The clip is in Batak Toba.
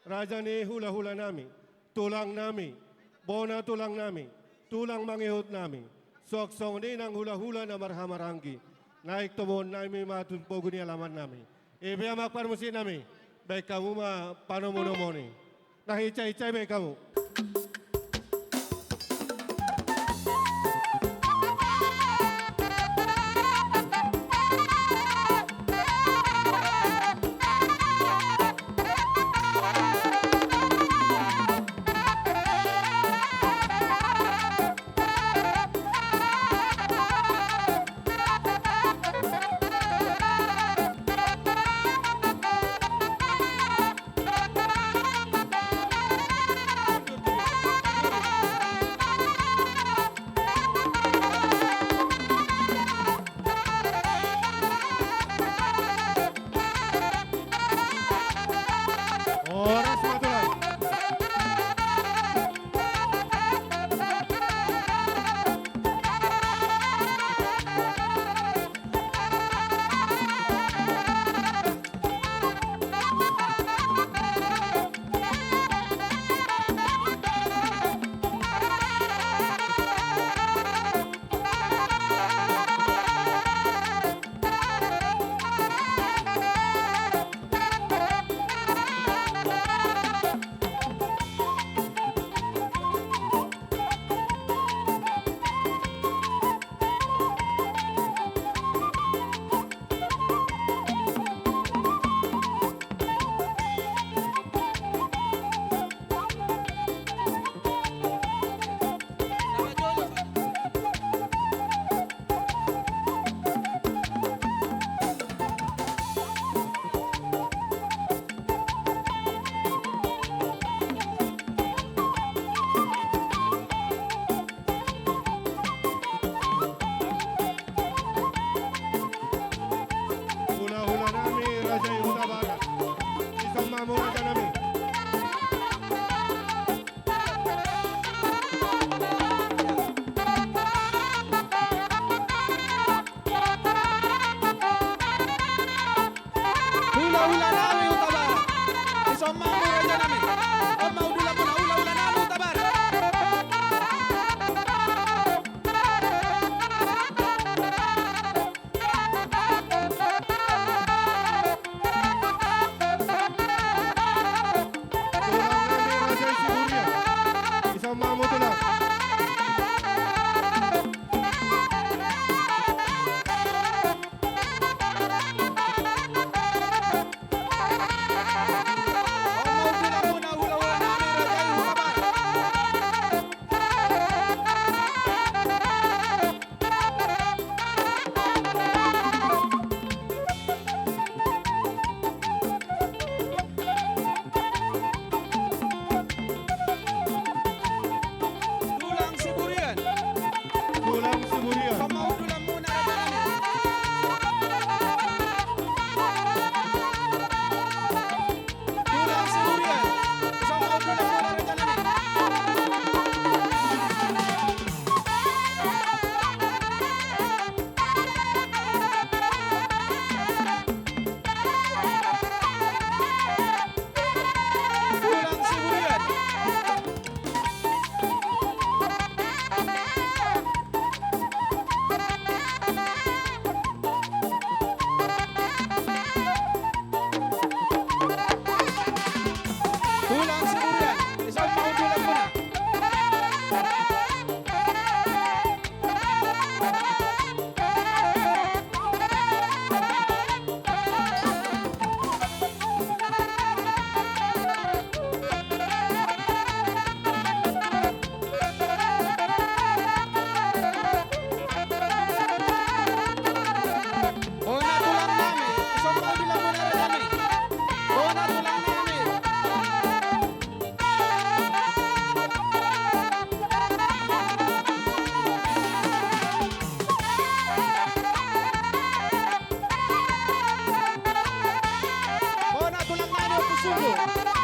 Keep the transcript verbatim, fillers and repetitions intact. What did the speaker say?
Raja ni hula-hula nami, tulang nami, bona tulang nami, tulang mangihut nami, suang songon i nang hula-hula na marhahamaranggi, naeng toboon nami ma tu pogu ni alaman nami. I pe, amang parmusik nami, baen hamu ma panomu-nomu i. Na hinsa-hinsa i baen hamu. Horas ma tulang. Hula-hula nami, raja i Hutabarat. Dison ma hamu, raja nami. Hula-hula nami Hutabarat. Dison ma hamu, raja nami. On ma udulanmuna, hula-hula nami Hutabarat. Tulang nami, raja i Siburian. Dison ma hamu, tulang. Tulang Siburian. Tulang Siburian. Dison ma udulanmuna, raja nami. Tulang Siburian. Dison ma udulanmuna, raja nami. Tulang Siburian. Tulang Siburian, dison ma udulanmuna. Bona tulang nami, dison ma udulanmuna, raja nami. Bona tulang nami. Bona tulang nami, Ompu Sunggu.